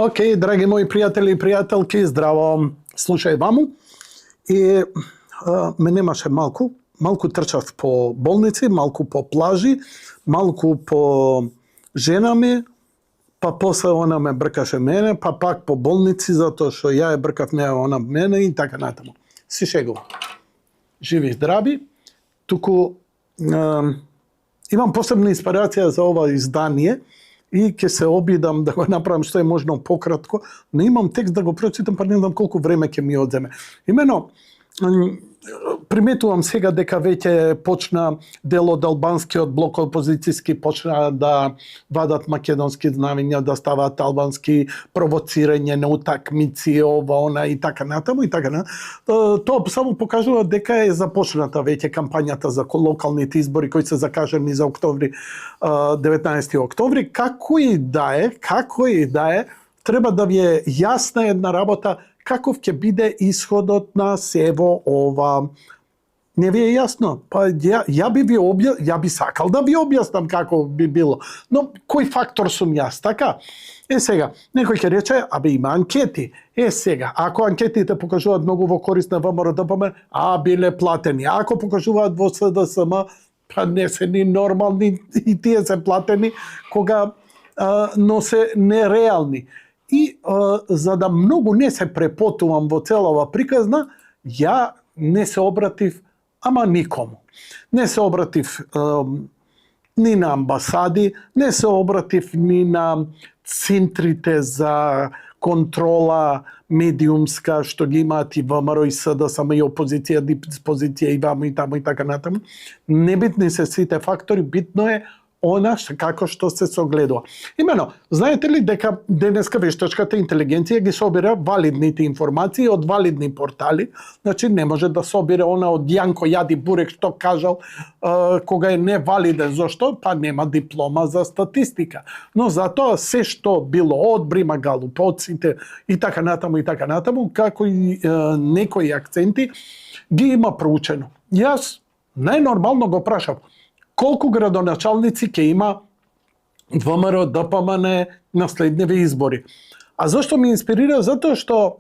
Океј, драги мои пријатели и пријателки, здраво. Слушај ваму. И ме немаше малку трчав по болници, малку по плажи, малку по женами, па после она ме бркаше мене, па пак по болници, затоа што ја ја бркав неа она мене и така натаму. Си шегува. Живи здрави. Туку имам посебна инспирација за ова издание и ќе се обидам да го направам што е можно пократко, но имам текст да го прочитам, па не знам колку време ќе ми одземе. Имено, приметувам сега дека веќе почна дел од албанскиот блок опозицијски почна да вадат македонски знамења, да ставаат албански провоцирање на утакмици, ова, она и така натаму и така натаму. Тоа само покажува дека е започната веќе кампањата за локалните избори кои се закажани за октомври, 19 октомври. Како и да е, треба да ви е јасна една работа каков ќе биде исходот на сево ова. Не ви е јасно? Па ја би сакал да ви објаснам како би било. Но кој фактор сум јас, така? Сега, некој ќе рече, има анкети. Сега, ако анкетите покажуваат многу во корист на ВМРО-ДПМН, биле платени. Ако покажуваат во СДСМ, па не се ни нормални и тие се платени, но се нереални. И за да многу не се препотувам во целава приказна, ја не се обратив никому. Не се обратив ни на амбасади, не се обратив ни на центрите за контрола медиумска што ги имаат и ВМРО и СДСМ и опозиција, диспозиција и ваму и таму и така натаму. Небитни се сите фактори, битно е она како што се согледува. Имено, знаете ли дека денеска вештачката интелигенција ги собира валидните информации од валидни портали, значи не може да собира она од Јанко Јади Бурек што кажал кога е невалиден. Зошто? Па нема диплома за статистика. Но затоа се што било од Брима Галуп, од сите и така натаму, како и некои акценти ги има проучено. Јас најнормално го прашав колку градоначалници ќе има ВМРО ДПМН на следниве избори. А зашто ми инспирира? Затоа што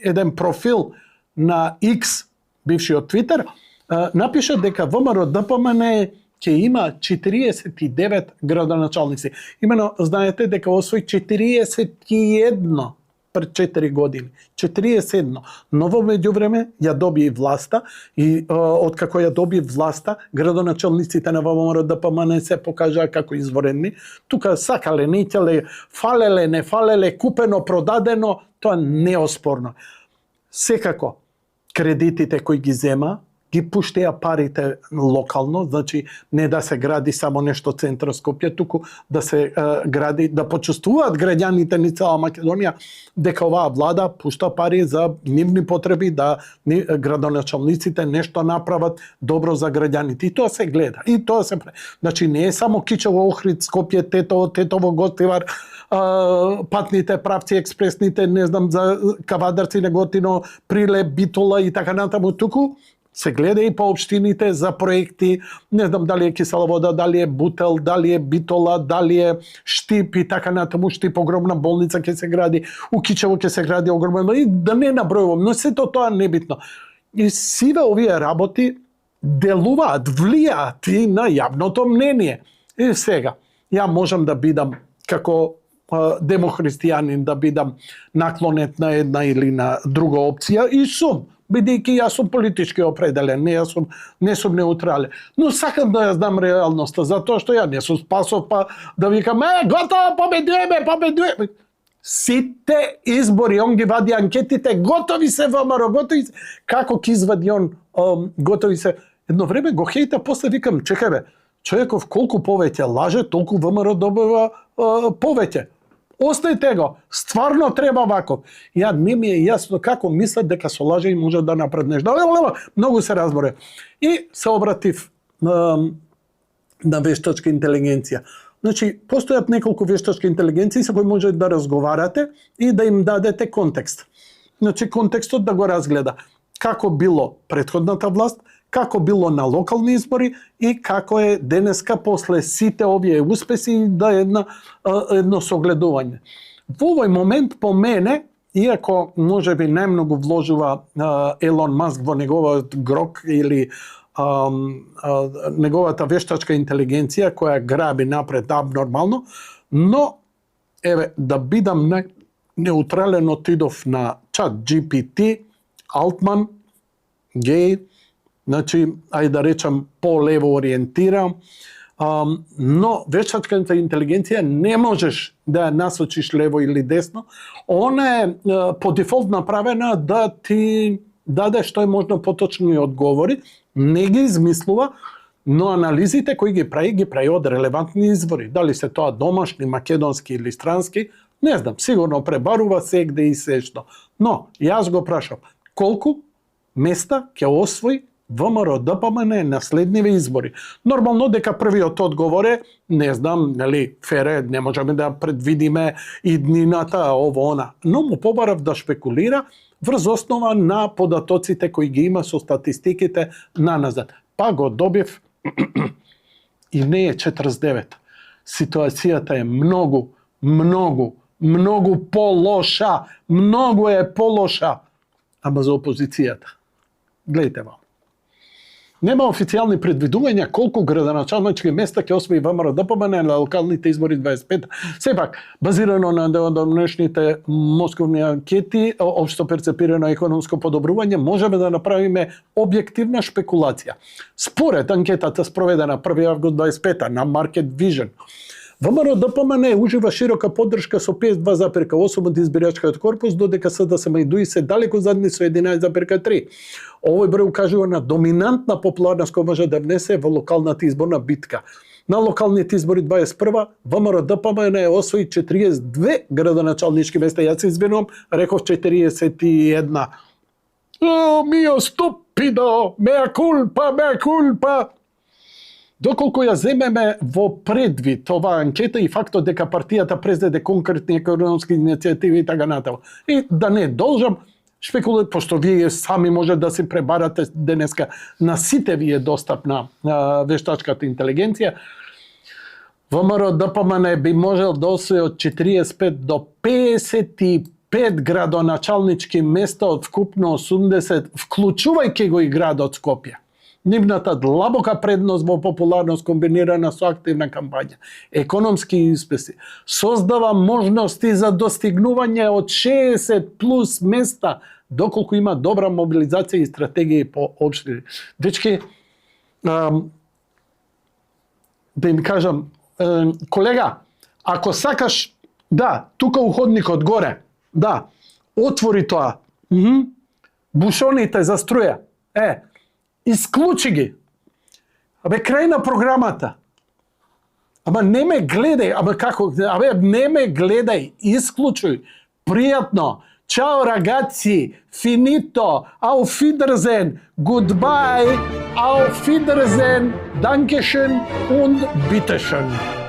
еден профил на X, бившиот Твитер, напиша дека ВМРО ДПМН ќе има 49 градоначалници. Имено, знаете дека освои 41 пред 4 години. 41. Но во меѓувреме ја доби власта и откако ја доби власта, градоначалниците на ВМРО ДПМН се покажаа како изворени. Тука сакале, не ќеле, фалеле, не фалеле, купено, продадено, тоа неоспорно. Секако, кредитите кои ги зема, ги пуштеа парите локално, значи не да се гради само нешто центар Скопје, туку да се гради, да почувствуваат граѓаните ни цела Македонија дека оваа влада пушта пари за нивни потреби, да градоначалниците нешто направат добро за граѓаните. И тоа се гледа. И тоа се значи не е само Кичево, Охрид, Скопје, Тетово, Гостивар, патните правци, експресните, не знам, за Кавадарци, Неготино, Прилеп, Битола и така натаму, туку се гледа и по општините за проекти, не знам дали е Кисела вода, дали е Бутел, дали е Битола, дали е Штип и така натаму. Штип огромна болница ќе се гради, у Кичево ќе се гради огромна, и да не набројувам, но сето тоа небитно. И сиве овие работи делуваат, влијаат и на јавното мнение. И сега, ја можам да бидам како демохристијанин, да бидам наклонет на една или на друга опција, и сум, бидејќи јас сум политички определен, не сум неутрален. Но сакам да ја знам реалноста, затоа што ја не сум Спасов, па да викам, готово, победуваме. Сите избори, он ги вади анкетите, готови се ВМРО, готови се. Како ќе извади он, готови се. Едно време го хејта, после викам, чекај бе, човеков колку повеќе лаже, толку ВМРО добива повеќе. Оставите го, стварно треба ваков. Ја не ми е јасно како мислат дека со лаже и може да направат нешто. Многу се разборе. И се обратив на вештачка интелигенција. Значи, постојат неколку вештачки интелигенции со кои може да разговарате и да им дадете контекст. Значи, контекстот да го разгледа. Како било претходната власт, како било на локални избори и како е денеска после сите овие успеси да едно согледување. Во овој момент по мене, иако можеби најмногу вложува Елон Маск во неговиот грок или неговата вештачка интелигенција која граби напред абнормално, но еве да бидам неутрален, отидов на чат GPT, Алтман, геј, значи, ајде да речам по-лево ориентиран, но вештачката интелигенција не можеш да ја насочиш лево или десно, она е по дефолт направена да ти даде што е можно поточни одговори, не ги измислува, но анализите кои ги прави од релевантни извори. Дали се тоа домашни, македонски или странски, не знам, сигурно пребарува сегде и се што. Но, јас го прашам, колку места ќе освои ВМРО-ДПМН на следниве избори? Нормално дека првиот одговор е, не знам, нели, фере, не можеме да предвидиме иднината, ово, она. Но му побарав да шпекулира врз основа на податоците кои ги има со статистиките наназад. Па го добив и не е 49. Ситуацијата е многу полоша. Многу е полоша. Ама за опозицијата. Гледайте вам. Нема официјални предвидувања колку градоначалнички места ќе освои ВМРО-ДПМН на локалните избори 25. Сепак, базирано на денешните московни анкети, општо перцепирано економско подобрување, можеме да направиме објективна шпекулација. Според анкетата спроведена 1 август 25 на Market Vision, ВМРО-ДПМН ужива широка поддршка со 52,8 од избирачкиот корпус, додека СДСМ и ДУИ се далеку задни со 11,3. Овој број укажува на доминантна популарност која може да внесе во локалната изборна битка. На локалните избори 21 ВМРО-ДПМН освои 42 градоначалнички места. Јас се извинувам, реков 41. Мио ступидо, меа кулпа. Доколку ја земеме во предвид оваа анкета и фактот дека партијата презеде конкретни економски иницијативи и така натаму. И да не должам шпекулирам, пошто вие сами може да се пребарате денеска на сите ви е достапна вештачката интелигенција, ВМРО-ДПМН би можел да освои од 45 до 55 градоначалнички места од вкупно 80, вклучувајќи го и градот Скопје. Нивната длабока предност во популарност комбинирана со активна кампања, економски успеси, создава можности за достигнување од 60 плюс места, доколку има добра мобилизација и стратегија по општини. Дечки, да им кажам, колега, ако сакаш, да, тука уходникот горе, да, отвори тоа, бушоните за струја, исклучи ги. Крај на програмата. Ама не ме гледај, не ме гледај, исклучуј. Пријатно. Чао ragazzi, finito, auf Wiedersehen, goodbye, auf Wiedersehen, dankeschön und bitteschön.